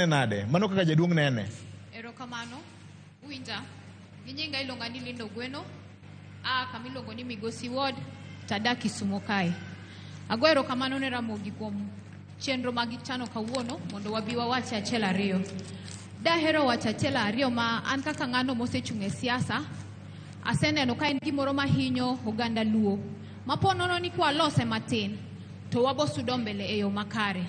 Nade? Mano kaka jaduong' nene. Erokamano. Uwinja? Gi nyinga iluonga ni Linda Ogweno. Aa kama iluongo ni Migosi Ward, tadak Kisumo kae. Ago erokamano ne Ramogi kuom chenro ma gichano kawuono mondo wabi wawache achiel ariyo. Dahero wacho achiel ariyo ma an kaka ng'ano mosechung' e siasa, aseneno ka en gimoro mahinyo oganda Luo. Ma po nono ni kwalose matin, to wabo sudo mbele e yo makare.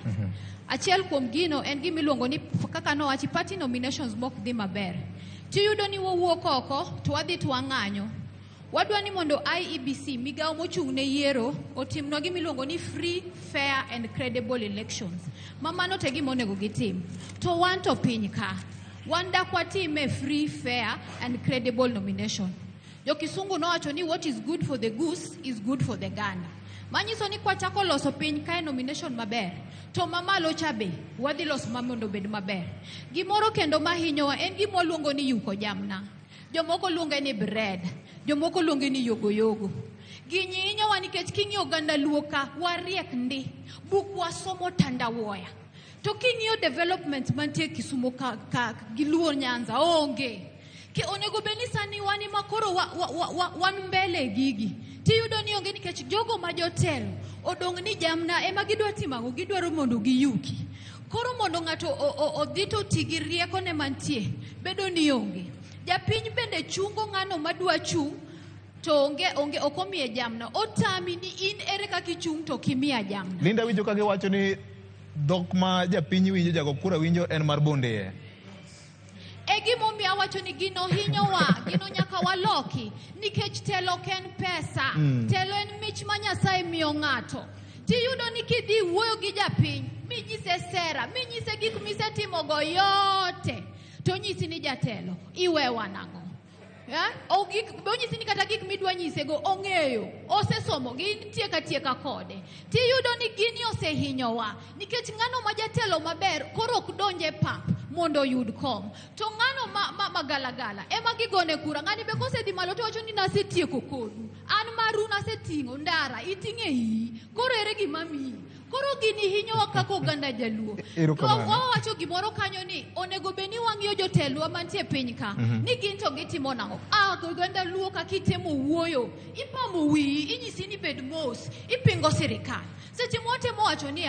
Achiel kuom gino en gima iluongo ni kaka nowachi party nominations mok dhi maber. Tiyudo ni wawuok oko to wadhi to wang'anyo. Wadwa ni mondo IEBC, migawo mochung' ne yiero, otimnwa gima iluongo ni free, fair and credible elections. Ma mano to e gima onego gitim. To wan to piny ka, wan dak watime free, fair and credible nomination. Jokisungu nowacho ni what is good for the goose is good for the gander. Manyiso ni kwachako loso piny kae nomination maber, to mamalo cha be wadhi loso ma mondo obed maber. Gimoro kendo mahinyowa en gima waluongo ni yuko jamna. Jomoko luonge ni bread, jomoko luonge ni yogo yogo. Gini hinyowa nikech king'iyo oganda Luo ka, wariek ndi. Buk wasomo tandawuoya. To king'iyo development mantie Kisumo ka gi Luo Nyanza, onge. Ke onego bed ni sani wan ema koro wan mbele gigi. Tiyudo ni onge nikech jogo ma jotelo odong' ni jamna ema gidwa timo ang'o? Gidwaro mondo giyuki. Koro mondo ng'ato odhi to oti gi riekone mantie, bedo ni onge. Japiny bende chungo ng'ano madwa chung' to onge ok omiye jamna. Otami ni in ere kaka ichung' to ok imiya jamna. Linda winjo ka giwacho ni dhok ma japiny winjo, jago kura winjo en mar bondeye. E gimomiyo awacho ni gino hinyowa, gino nyaka waloki, nikech telo ok en pesa. Telo en mich ma Nyasaye miyo ng'ato. Tiyudo ni kidhi wuoyo gi japiny, minyise sera, minyise gik misetimogo yote, to onyisi ni jatelo, iwewa nang'o? Onyisi ni kata gik midwa nyisego ong'eyo, osesomo, gintieka tieka kode. Tiyudo ni gini osehinyowa, nikech ng'ano ma jatelo maber koro ok donj e pap mondo oyud kom. To ng'ano ma magalagala ema gigone kura. Ng'ani be kosedhi malo to wacho ni nasetieko kodu. An maru naseting'o ndara, iting'e iyi. Koro ere gima miyi? Koro gini hinyowa kaka oganda Jaluo. Erokamano. Wawacho gimoro kanyo ni onego bed ni wang'iyo jotelwa mantie piny ka, ni gin to gitimo nang'o? Oganda Luo kaka itemo wuoyo, ipamo wiyi, inyisi ni bed mos, ipingo sirikal. Seche mwatemo wacho ni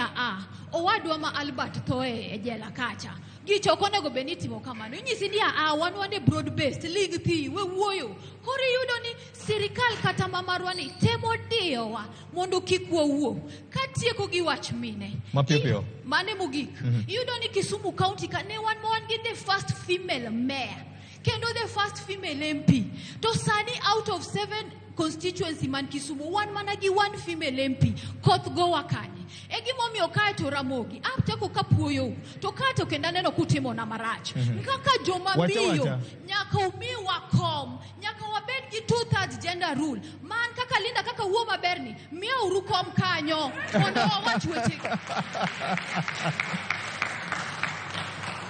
owadwa ma Albert tho e jela kacha. Gicha ok onego bed ni itimo kamano. Inyisi ni wan wan e broad based, ling thi, we wuoyo. Koro iyudo ni sirikal kata ma marwa ni temo diyowa mondo kik wawuo. Katieko gi wach mine. Mapiyo piyo. Mane mogik. Iyudo ni Kisumu County ka ne wan ma wan gi the first female mayor. Kendo the first female MP. To sani out of 7 constituency man Kisumu, wan mana gi 1 female MP. Koth gowa kanye. E gimomiyo kae to Ramogi, achako kapuoyou, to kae to kendo aneno kutimo na marach. Kaka joma Wacha, miyo, wacha. nyaka umiwa kom, nyaka wabed gi 2/3 gender rule. Man kaka Linda kaka wuo maber ni, miyauru kom kanyo, mondo wawach weche.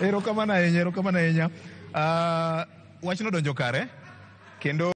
Erokamano ahinya, erokamano ahinya. Wachno donjo kare, kendo